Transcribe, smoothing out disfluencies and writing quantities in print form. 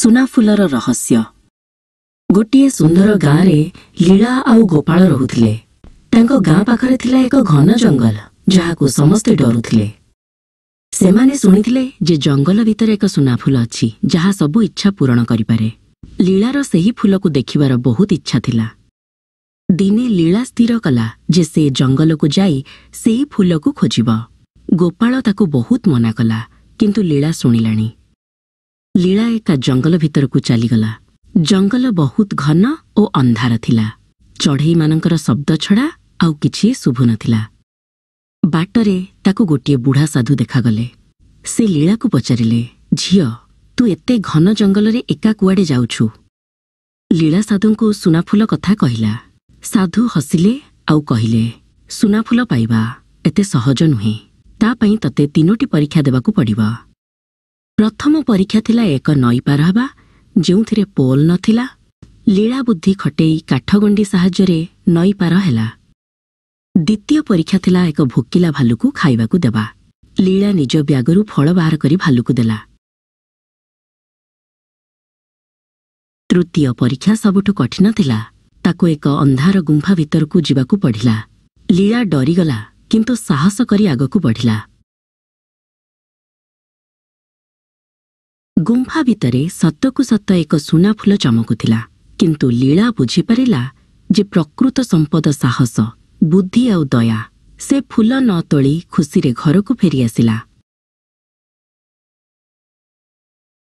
ସୁନାଫୁଲର ରହସ୍ୟ। ଗୋଟିଏ ସୁନ୍ଦର ଗାଁରେ ଲୀଳା ଆଉ ଗୋପାଳ ରହୁଥିଲେ। ତାଙ୍କ ଗାଁ ପାଖରେ ଥିଲା ଏକ ଘନ ଜଙ୍ଗଲ, ଯାହାକୁ ସମସ୍ତେ ଡରୁଥିଲେ। ସେମାନେ ଶୁଣିଥିଲେ ଯେ ଜଙ୍ଗଲ ଭିତରେ ଏକ ସୁନାଫୁଲ ଅଛି, ଯାହା ସବୁ ଇଚ୍ଛା ପୂରଣ କରିପାରେ। ଲୀଳାର ସେହି ଫୁଲକୁ ଦେଖିବାର ବହୁତ ଇଚ୍ଛା ଥିଲା। ଦିନେ ଲୀଳା ସ୍ଥିର କଲା ଯେ ସେ ଜଙ୍ଗଲକୁ ଯାଇ ସେହି ଫୁଲକୁ ଖୋଜିବ। ଗୋପାଳ ତାକୁ ବହୁତ ମନା କଲା, କିନ୍ତୁ ଲୀଳା ଶୁଣିଲାଣି। ଲୀଳା ଏକା ଜଙ୍ଗଲ ଭିତରକୁ ଚାଲିଗଲା। ଜଙ୍ଗଲ ବହୁତ ଘନ ଓ ଅନ୍ଧାର ଥିଲା। ଚଢ଼େଇମାନଙ୍କର ଶବ୍ଦ ଛଡ଼ା ଆଉ କିଛି ଶୁଭୁନଥିଲା। ବାଟରେ ତାକୁ ଗୋଟିଏ ବୁଢ଼ା ସାଧୁ ଦେଖାଗଲେ। ସେ ଲୀଳାକୁ ପଚାରିଲେ, ଝିଅ, ତୁ ଏତେ ଘନ ଜଙ୍ଗଲରେ ଏକା କୁଆଡ଼େ ଯାଉଛୁ? ଲୀଳା ସାଧୁଙ୍କୁ ସୁନାଫୁଲ କଥା କହିଲା। ସାଧୁ ହସିଲେ ଆଉ କହିଲେ, ସୁନାଫୁଲ ପାଇବା ଏତେ ସହଜ ନୁହେଁ। ତା ପାଇଁ ତତେ 3ଟି ପରୀକ୍ଷା ଦେବାକୁ ପଡ଼ିବ। ପ୍ରଥମ ପରୀକ୍ଷା ଥିଲା ଏକ ନଈ ପାର ହେବା, ଯେଉଁଥିରେ ପୋଲ ନଥିଲା। ଲୀଳା ବୁଦ୍ଧି ଖଟେଇ କାଠଗଣ୍ଡି ସାହାଯ୍ୟରେ ନଈ ପାର ହେଲା। ଦ୍ୱିତୀୟ ପରୀକ୍ଷା ଥିଲା ଏକ ଭୋକିଲା ଭାଲୁକୁ ଖାଇବାକୁ ଦେବା। ଲୀଳା ନିଜ ବ୍ୟାଗରୁ ଫଳ ବାହାର କରି ଭାଲୁକୁ ଦେଲା। ତୃତୀୟ ପରୀକ୍ଷା ସବୁଠୁ କଠିନ ଥିଲା। ତାକୁ ଏକ ଅନ୍ଧାର ଗୁମ୍ଫା ଭିତରକୁ ଯିବାକୁ ପଡ଼ିଲା। ଲୀଳା ଡରିଗଲା, କିନ୍ତୁ ସାହସ କରି ଆଗକୁ ବଢ଼ିଲା। ଗୁମ୍ଫା ଭିତରେ ସତକୁ ସତ ଏକ ସୁନା ଫୁଲ ଚମକୁଥିଲା, କିନ୍ତୁ ଲୀଳା ବୁଝିପାରିଲା ଯେ ପ୍ରକୃତ ସମ୍ପଦ ସାହସ, ବୁଦ୍ଧି ଆଉ ଦୟା। ସେ ଫୁଲ ନ ତୋଳି ଖୁସିରେ ଘରକୁ ଫେରିଆସିଲା।